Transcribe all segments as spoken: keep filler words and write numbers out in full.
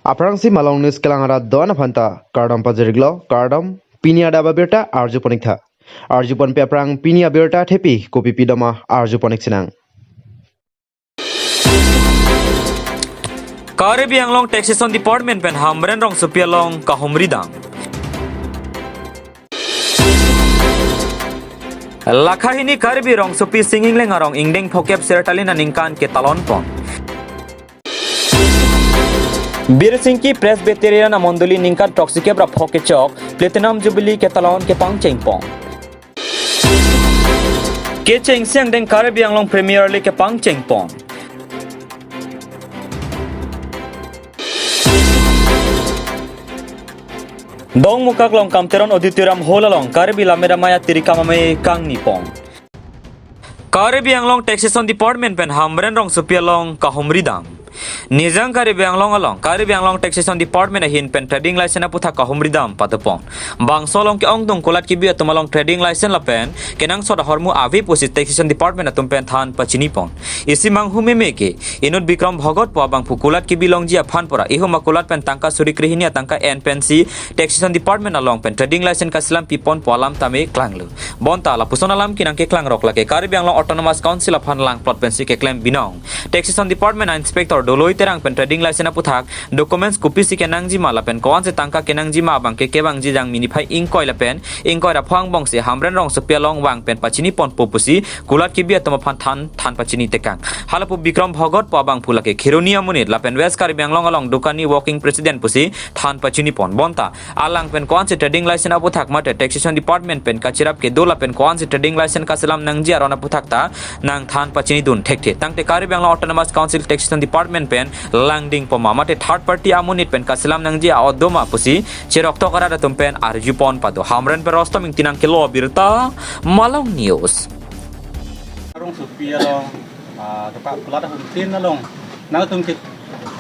Aphrangsi Malong News kelang arat do-an aphanta kardom pajir-iklo, kardom. Pini adap abirta arjupon-iktha. Arjuponpe aphrang pini abirta thepi kopi pidoma arjupon-ik sinang. Karbi Anglong Taxation Department pen Hamren rongsopi along kahumri dam. Lakha hini Karbi rongsopi Sing Engleng arong ingdeng phokep Sertalin aningkan ketalon pon. Birsingki Presbyterian amondoli ningkan throksi kep ra phok kechok Platinum Jubilee ketalon kepangcheng pon. Kechengsi angdeng Karbi Anglong Premier League kepangcheng pon. Dongmukak Longkam Teron Auditorium Hall along Karbi Lammet Amei atiri kamamei kangni pon. Karbi Anglong Taxation Department pen Hamren rongsopi along kahumri dam. Nijang Karbi Anglong along, Karbi Anglong Taxation Department ahin pen trading license aputhak kahumri dam padopon. Bangso along ke-ongdung kulat kebi atum along trading license lapen kenangsot ahormu ave pusi Taxation Department atum pen than pachini pon. Isi manghumeme ke inut Bikram Bhogot pu abangphu kulat kebi longji aphan pura ihum akulat pen tangka suri krehini atangka en pensi Taxation Department along pen trading license kaselam pipon pu alam tame klanglo. Bonta lapuson alam kenang keklangrok lake Karbi Anglong Autonomous Council aphan langplot pensi keklem binong. Taxation Department a-inspector Doloi Terang pen trading license aputhak documents kopisi kenangjima lapen ko-ansi tangka kenangjima abangke kevangji Jangmi niphai ingkoi lapen ingkoi ra pho angbongsi Hamren rongsopi along vang pen pachini ponpo pusi kulat kebi atum aphan than than pachini tekang. Halapu Bikram Bhogot pu abangphu lake Kheroni amonit lapen West Karbi Anglong along Dukani Working President pusi than pachini pon. Bonta alang pen ko-ansi trading license aputhak mate Taxation Department pen kachirap kedo lapen ko-ansi trading license kaselam nangji aron aputhak ta nangthan pachinidun thekthe. Tangte Karbi Anglong Autonomous Council Taxation Department pen langding poma mate third party amonit pen kaselam nangji a-ot doma pusi cheroktok arat atum pen arjupon pado. Hamren pen Rostom Ingti nangkelo abirta, Malong News. Rongsopi along, ah, doka kulat ahumtin along nangtum ke,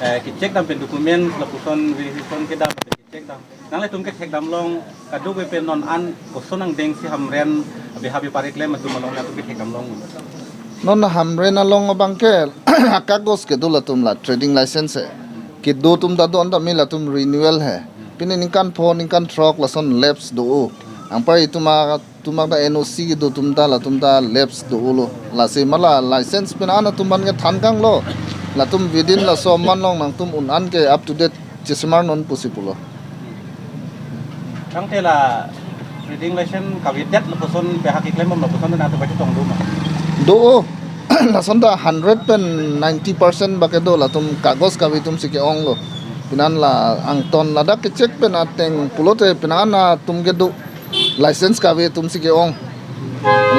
eh, kechek dam pen document lapuson verification kedam pen kechek dam. Nanglitum kethek dam along kadokave pen non an koson angdengsi Hamren abe habe pare klem atum along nangtum kethek dam along. Non Hamren along abangke akagos kedo latum la trading license he. Kedo atum ta do-an ta me latum renewal he. Pini ningkan pho ningkan throk lason lapse do-o. Anpar itum a- Tumak ta N O C kedo atum ta latum ta lapse do-olo. Lasi mala license pin an atum aphan kethan kanglo. Latum within laso aman along nangtum un an ke up to date chesemar non pusi pulo. Tangte la trading license kavedet lapuson pehak keklem bom lapuson nangtum kachetong do ma? Do-o. Lason ta hundred pen ninety percent bak kedo latum kagos kave atumsi ke-onglo. Pini an la angton ladak kechek pen ateng pulote pini an atum kedo license kave atumsi ke-ong.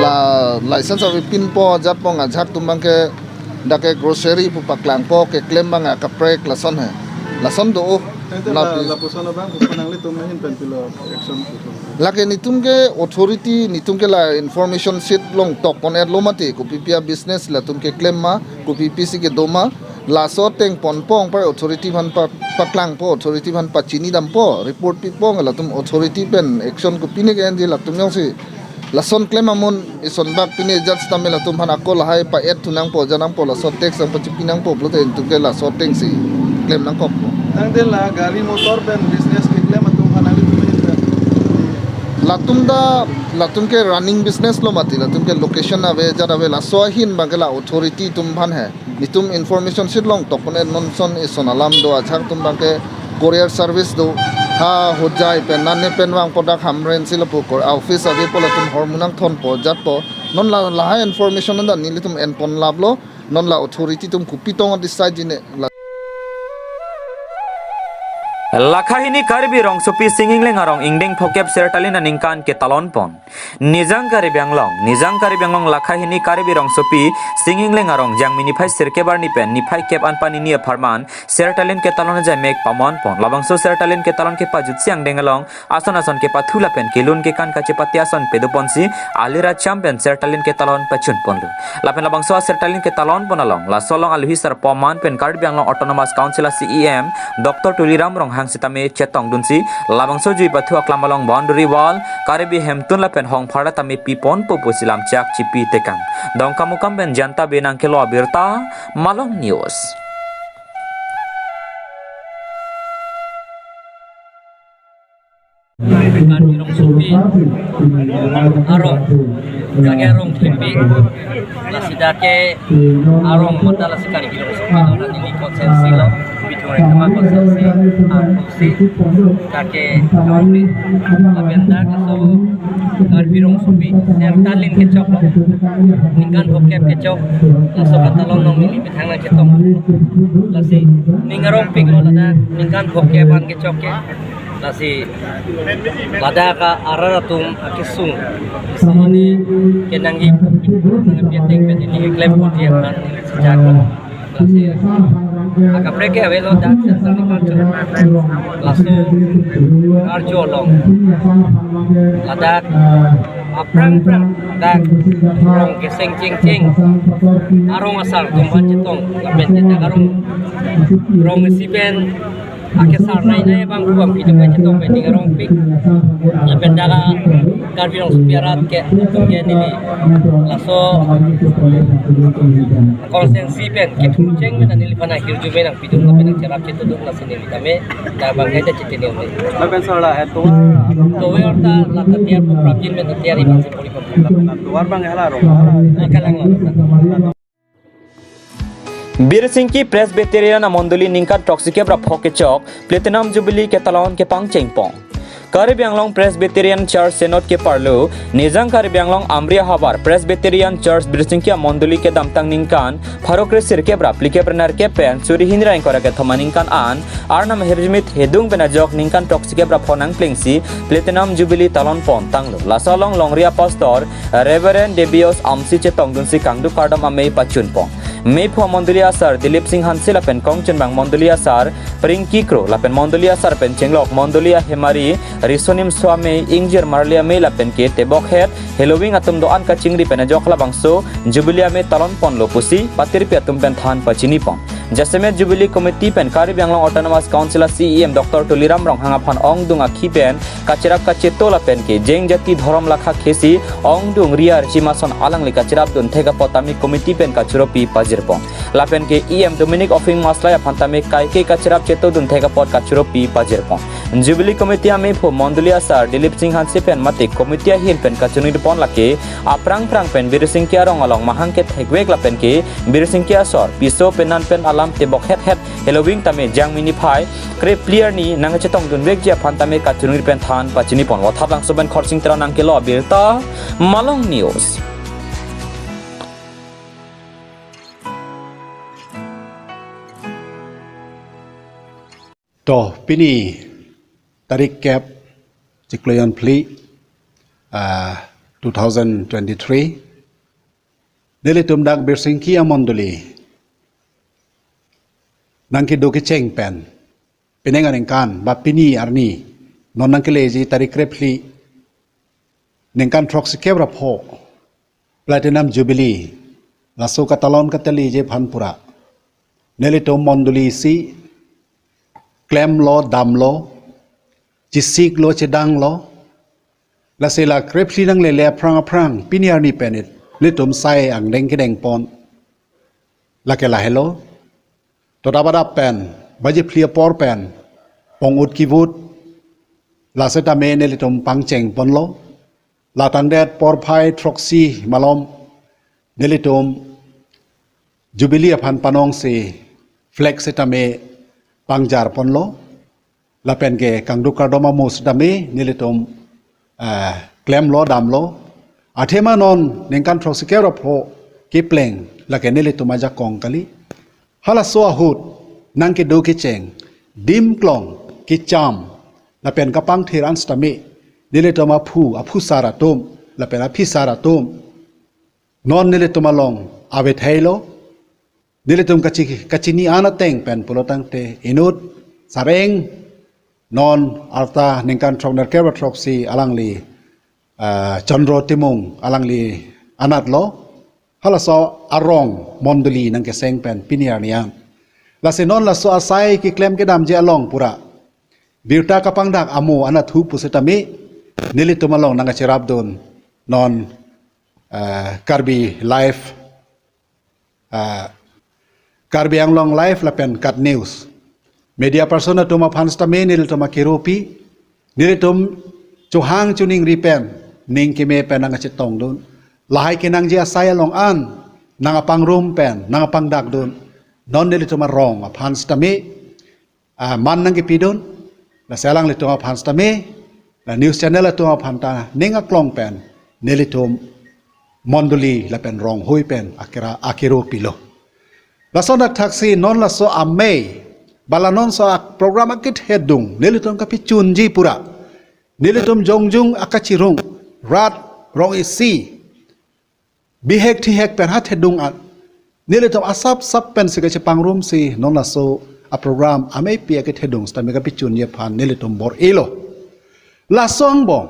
La license ave pinpo ajat pong ajak atum abangke dak ke grocery pu paklangpo keklem abang akaprek lason he. Lason do-o. Tangte na la pi- lapuson abang pu nanglitum ahin pen pilo action pu. Lake netum ke authority netum ke la information sheet along tok pon-etlo mati kopipi a-business latum keklem ma kopipisi kedo ma. Laso ateng ponpo anpar authority aphan pa- paklangpo, authority aphan pachini dampo, report pipo, latum authority pen action kopine ke-enji latum jongsi lason klem amun ison bak pine ajat sitame latum aphan ako lahai pa-et thu nangpo, ja nangpo, laso tax nangpachipi nangpo pulote netum ke laso atengsi klem nangkokpo. Tangte la gari motor pen business keklem atum aphan nangli tumit pen. Latum ta, latum ke running business lo mati, latum ke location ave, ajat ave, laso ahin abangke la authority atum aphan he. Netum information sheet along tok pon-et non son ison alam do ajak atum abangke courier service do. Ha Hojai pen nane pen vangpo dak Hamren si lapu kor office ave pu latum ahormu nangthonpo ajatpo. Non la lahai information nanda nelitum en ponlaplo. Non la authority atum kopi tong decide jine la. Lakha hini Karbi rongsopi Sing Engleng arong ingdeng phokep Sertalin aningkan ketalon pon. Nijang Karbi Anglong, Nijang Karbi Anglong lakha hini Karbi rongsopi Sing Engleng arong Jangmi niphai sirkep arni pen niphai kep anpanini apharman Sertalin ketalon ajai mek pamon pon. Labangso Sertalin ketalon kepajutsi angdeng along ason ason kepathu lapen kelun kekan kachepate ason pedoponsi ali racham pen Sertalin ketalon pachun ponlo. Lapen labangso a-Sertalin ketalon pon along laso along aluhi sarpo aman pen Karbi Anglong Autonomous Council a-C E M Doctor Tuliram Ronghang sitame chetongdunsi labangso jui pathu aklam along boundary wall, Karbi hemtun lapen hongphar tame piponpo pusi lamchak chipi tekang. Dongkamukam pen Janta Bey nangkelo abirta, Malong News. Arong, lake arong thempi, lasi dak ke arong mata lasi Karbi Rongsopi lo, neli constituency lo, Bithung Rengma constituency, arong si, dak ke arong ri, lapen dak laso Karbi Rongsopi, yang talin kechok lo, ningkan phokep kechok, laso katalon along neli methang nangchetong, lasi ning arongpik lo ladak, ningkan phokep an kechok ke, lasi ladak ka arat atum akesung. Lasi neli kenangji nangpi ateng pen neli keklem pon ji aphan sejak lo. Lasi akaprek ke avelo dak sensor ni culture. Laso arjo along ladak aphrang phrang dak rong keseng chengcheng arong asar atum aphan chetong lapen dak arong rong isi pen akesar nai nai abang kubang pidum kachetong pen ning arongpik. Lapen dak Karbi Rongsopi arat ke atum ke neli laso constituency pen kethu cheng pen neliphan ahirjume nangpidun lapen nangcherap chetudun, lasi neli tame dak abang ke chetini. Lapen sir, la etovar, tovar ta la tatiar pu prapjin pen tatiar, iman si pori pu. Lapen etovar abang hala arong, hala kalang lo. Birsingki Presbyterian amondoli ningkan throksi kep ra phok kechok Platinum Jubilee ketalon kepangcheng pon. Karbi Anglong Presbyterian Church Synod keparlo, Nijang Karbi Anglong Amri ahavar Presbyterian Church Birsingki amondoli kedamtang ningkan pharo kresirkep ra phlikep ra nerkep pen suri hini ra ingkoi ra kethom aningkan an Arnam ahirjume hedung pen ajok ningkan throksi kep ra pho nangplengsi Platinum Jubilee talon pon tanglo. Laso along longri apastor Reverend Debios Amsi chetongdunsi kangduk kardom amei pachun pon. Mephu amondoli asar Dilip Singh Hanse lapen kongchunbang mondoli asar Prinky Kro lapen mondoli asar pen chenglok mondoli ahemari Risonim Swami, ingjir marli amei lapen ke tebokhet heloving atum do-an kachingri pen ajok halabangso Jubilee amei talon ponlo pusi patirpi atum pen than pachini pon. Jasemet Jubilee Committee pen Karbi Anglong Autonomous Council a C E M Doctor Tuliram Ronghang aphan ongdung akhi pen kacherap kacheto lapen ke jeng jati dhorom lakha khesi ongdung riar chimason alangli kacherap dunthek apot tame committee pen kachiropi pajir pon. Lapen ke E M Dominic Ophing Maslai aphan tame kaike kacherap cheto dunthek apot kachiropi pajir pon. Jubilee Committee amephu mondoli asar Dilip Singh Hanse pen mate committee ahin pen kachunir pon lake aphrang phrang pen Birsingki arong along mahang kethekvek lapen ke Birsingki asor piso penan pen alam tebokhet het heloving tame jangmi niphai krephli arni nangchetongdunvekji aphan tame kachunir pen than pachini pon. Wathaplangso pen Khorsing Terang nangkelo abirta, Malong News. To, pini tarik kep chiklo jon phli, ah, two thousand twenty-three. Nelitum dak Birsingki amondoli nangkedo kecheng pen penang aningkan ba pini arni non nangkeleji tarik krephli ningkan throksi kep ra pho Platinum Jubilee laso katalon kateliji aphan pura nelitum mondoli si klemlo, damlo, chesiklo, chedanglo. Lasi la krephli nanglele aphrang aphrang pini arni pen nelitum sai angdeng kedeng pon lake lahelo. Toda pada pen baji phli apor pen pong-ut kivut la setame nelitum pangcheng ponlo. La tangdet porphai throksi malom nelitum Jubilee aphan panongsi flag setame pangjar ponlo. Lapen ke kangduk kardom amo setame nelitum, eh, klemlo, damlo. Athema non ningkan throksi kep ra pho kepleng lake nelitum ajakong kali. Halaso ahut nangkedo kecheng, dim klong, kecham lapen kapangthir an setame nelitum aphu, aphusar atum lapen aphisar atum non nelitum along ave thailo. Nelitum kachi-, kachini an ateng pen pulo tangte inut sareng non arta ningkan throk nerkep ra throksi alangli, ah, Chandra Timung alangli anatlo. Halaso arong mondoli nangkeseng pen pini arni an. Lasi non laso asai keklem kedamji along pura birta kapangdak amo anatthu pusitame nelitum along nangkacherapdun non, eh, Karbi Live, eh, Karbi Anglong Live lapen KAT News media person atum aphan setame nelitum akiropi, nelitum chohang choningri pen, ning keme pen nangkachetongdun. Lahai kenangji asai along an nangkapangrum pen nangkapangdakdun. Non nelitum arong aphan sitame, ah, man nangkepidun, lasi alanglitum aphan sitame, la news channel atum aphan ta ning aklong pen nelitum mondoli lapen rong hui pen akira, akiro pilo. Lason athak si non laso amei, ba la non laso a-program akethedung nelitum kapachunji pura. Nelitum jongjung akachirung, rat rong isi, bihek thihek pen ha thedung an, nelitum asap sap pen si kachepangrum si non laso a-program ameipi akethedung sitame kapachunji aphan nelitum bor-ilo. Laso angbong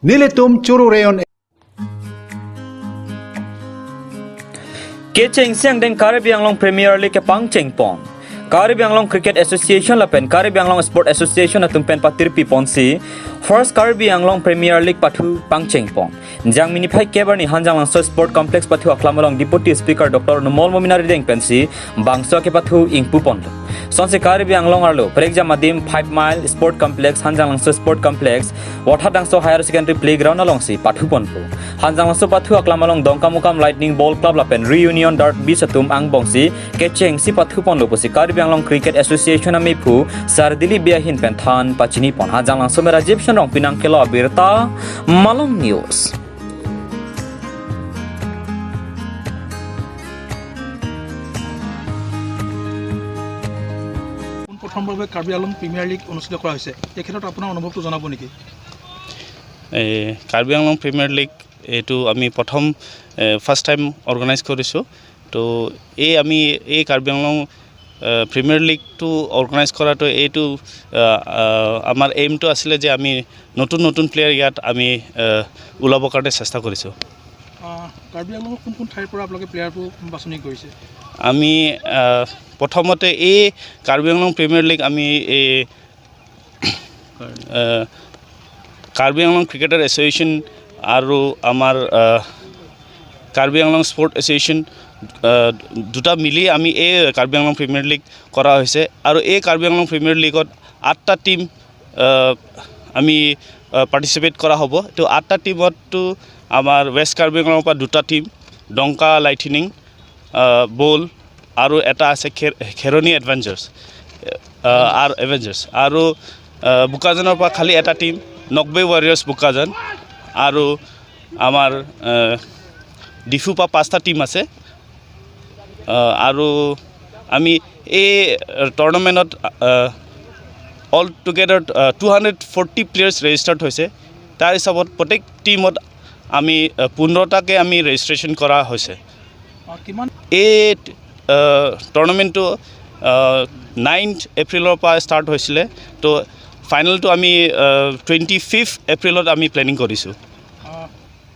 nelitum churu reon kechengsi angdeng Karbi Anglong Premier League kepangchengpon. Karbi Anglong Cricket Association lapen Karbi Anglong Sport Association atum pen patirpiponsi First Karbi Anglong Premier League pathu pangchengpon. Jangmi niphai kep arni Hanjanglangso Sport Complex pathu aklam along Deputy Speaker Doctor Numal Momin arideng pensi bangso kepathu ingpuponlo. Sonsi Karbi Anglong arlo prekjam adim Five Mile Sport Complex, Hanjanglangso Sport Complex, Wathadangso Higher Secondary Playground alongsi pathuponpo. Hanjanglangso pathu aklam along Dongkamukam Lightning Ball Club lapen Reunion Dart Beach atum angbongsi kechengsi pathuponlo pusi Karbi Anglong Cricket Association amephu Sar Dilip Bey ahin pen than pachinipon. Hanjanglangso me Rajiv Shenrong pinangkelo abirta, Malong News. পোনপ্ৰথমভাৱে কাৰ্বি আংলং প্ৰিমিয়াৰ লীগ অনুষ্ঠিত কৰা হৈছে, এই ক্ষেত্ৰত আপোনাৰ অনুভৱটো জনাব নেকি? এই কাৰ্বি আংলং প্ৰিমিয়াৰ লীগ এইটো আমি প্ৰথম, এ, ফাৰ্ষ্ট টাইম অৰ্গেনাইজ কৰিছোঁ। তো এই আমি এই কাৰ্বি আংলং, এ, প্ৰিমিয়াৰ লীগটো অৰ্গেনাইজ কৰাটো এইটো, এ, এ, আমাৰ এইমটো আছিলে যে আমি নতুন নতুন প্লেয়াৰ ইয়াত আমি, এ, ওলাবৰ কাৰণে চেষ্টা কৰিছোঁ। আহ, কাৰ্বি আংলঙৰ কোন কোন ঠাইৰ পৰা আপোনালোকে প্লেয়াৰবোৰ বাছনি কৰিছে? আমি, আহ, প্ৰথমতে এই কাৰ্বি আংলং প্ৰিমিয়াৰ লীগ আমি এই, আহ, কাৰ্বি আংলং ক্ৰিকেটাৰ এছ'চিয়েশ্যন আৰু আমাৰ, আহ, কাৰ্বি আংলং স্পৰ্ট এছ'চিয়েশ্যন, আহ, দুটা মিলি আমি এই কাৰ্বি আংলং প্ৰিমিয়াৰ লীগ কৰা হৈছে। আৰু এই কাৰ্বি আংলং প্ৰিমিয়াৰ লীগত আঠটা টিম, আহ, আমি, আহ, পাৰ্টিচিপেট কৰা হ'ব। তো আঠটা টিমততো আমাৰ ৱেষ্ট কাৰ্বি আংলঙৰ পৰা দুটা টিম, ডংকা লাইটনিং, আহ, বল আৰু এটা আছে খেৰ-, খেৰণি এডভেঞ্চাৰ্ছ, আহ, আৰু এডভেঞ্চাৰ্ছ আৰু, আহ, বোকাজানৰ পৰা খালি এটা টিম, নকবে ৱাৰিয়াৰ্ছ বোকাজান আৰু আমাৰ, আহ, ডিফুৰ পৰা পাঁচটা টিম আছে। আহ, আৰু আমি এই, আহ, টুৰ্ণামেণ্টত, ah, all together, ah, two hundred forty players registered হৈছে। তাৰ হিচাপত প্ৰত্যেক টিমত আমি, আহ, পোন্ধৰটাকৈ আমি ৰেজিষ্ট্ৰেশ্যন কৰা হৈছে। আহ, কিমান? এই, আহ, টুৰ্ণামেণ্টটো, আহ, নাইন্থ এপ্ৰিলৰ পৰা ষ্টাৰ্ট হৈছিলে। তো ফাইনেলটো আমি, আহ, টুৱেণ্টি ফিফ্থ এপ্ৰিলত আমি প্লেনিং কৰিছোঁ। আহ,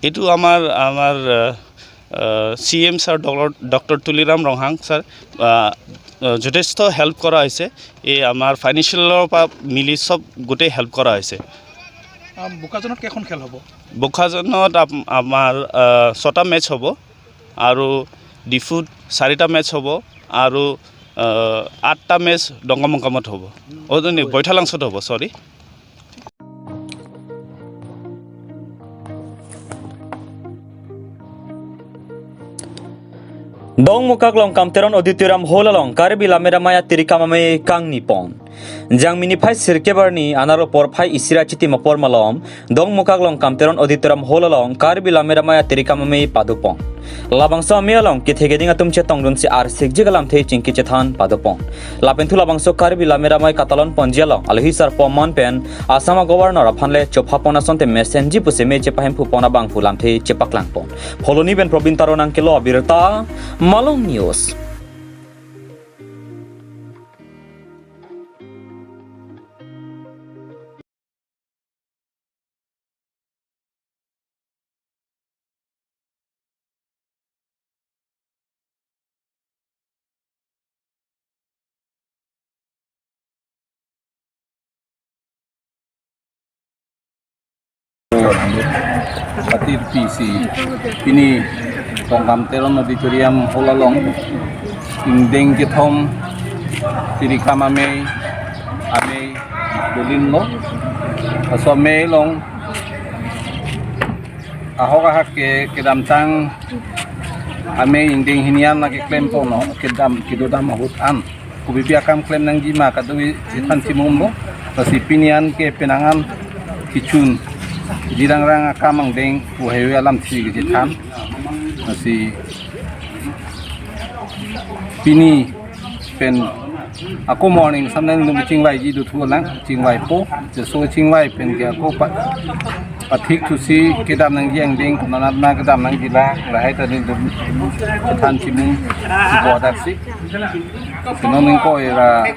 এইটো আমাৰ, আমাৰ, আহ, আহ, C M sir doctor, doctor Tuliram Ronghang sir, আহ, আহ, যথেষ্ট হেল্প কৰা হৈছে। এই আমাৰ ফাইনেন্সিয়েলৰ পৰা মিলি চব গোটেই হেল্প কৰা হৈছে। আহ, বোকাজানত কেইখন খেল হ'ব? বোকাজানত আপ-, আমাৰ, আহ, ছটা মেচ হ'ব আৰু ডিফুত চাৰিটা মেচ হ'ব আৰু, আহ, আঠটা মেচ ডংকামুকামত হ'ব। অ, নহয়, বৈঠালাংচত হ'ব, চৰি। Dongmukak along Kamteron Auditorium Hall along Karbi Lammet Amei atirikam amei kangnipon. Jangmi niphai sirkep arni anerlo porphai isi ra chitim apor malom, Dongmukak along Kamteron Auditorium Hall along Karbi Lammet Amei atirikam amei padopon. Labangso amei along kethe keding atum chetongdunsi arsikji kalamthe chingki chethan padopon. Lapenthu labangso Karbi Lammet Amei katalonponji along alohi sarpo aman pen Assam a-Governor aphan le chophapon asonte mesenji pusi mei chepahemphupon abangphu lamthe chepaklangpon. Phuloni pen Probin Taro nangkelo abirta, Malong News. Patirpi si pini Dongkamteron Auditorium Hall along ingdeng kethom tirikam amei, amei dolinlo. Laso amei along Ahok ahak ke kedamtang amei ingdeng hini an na keklem ponlo, kedam kedodam ahut an. Kopipi akam klem nangji ma kadokave chethan chimumlo. Lasi pini an ke penang an kechun jirangrang akam angdeng pu haihui alamthe kechethan. Lasi pini pen ako morning samnang nung chingvaiji dothulang, chingvaipo, laso chingvai pen ke ako pa, pathik thusi kedam nangji angdeng konat ma kedam nangji la, lahai ta nelitum chethan chimum chibo daksi. Sino ningko era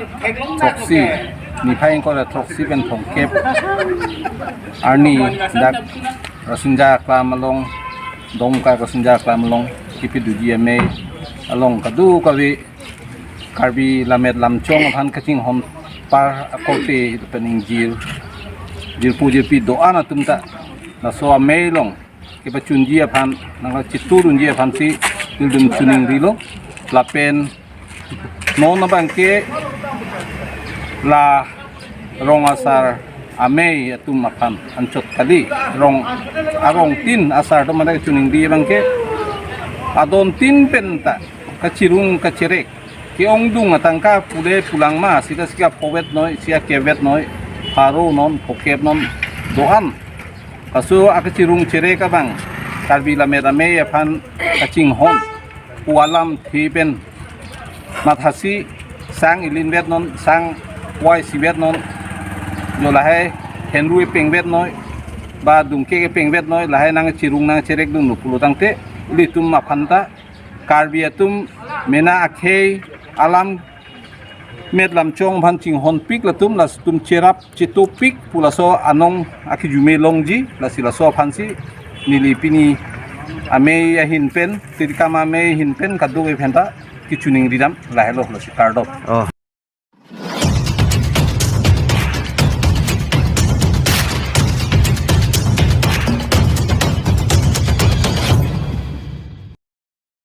throksi, niphai ingkoi ra throksi pen thomkep arni dak Rasinja Aklam along, Dongka Rasinja Aklam along kepadoji amei along kadokave Karbi Lammet Lamchong aphan kachinghon par akorte pen ingjir, jirpo jirpi do-an atum ta laso amei along kepachunji aphan, nangkachiturunji aphansi nelitum chiningrilo. Lapen non abang ke la rong asar amei atum aphan anchot kali, rong arong tin asar atum mane chiningri abang ke adon tin pen ta kachirung kacherek, ke-ongdung atangka pule pulang ma, sita sika phovet noi, sia kevet noi, pharo non, phokep non do-an. Laso akachirung cherek abang Karbi Lammet Amei aphan kachinghon pu alamthe pen mathasi sang ilinvet non, sang wai sivet non, jo lahai henru epengvet noi, ba dungke epengvet noi, lahai nangchirung nangcherekdunlo pulo tangte, ilitum aphan ta Karbi atum mena akhei alam met lamchong aphan chinghonpik latum, latum cherap chetopik pu laso anong akijume longji, lasi laso aphansi neli pini amei ahin pen, tirikam amei ahin pen kadokave aphanta kechiningridam lahelo, lasi kardom. Oh.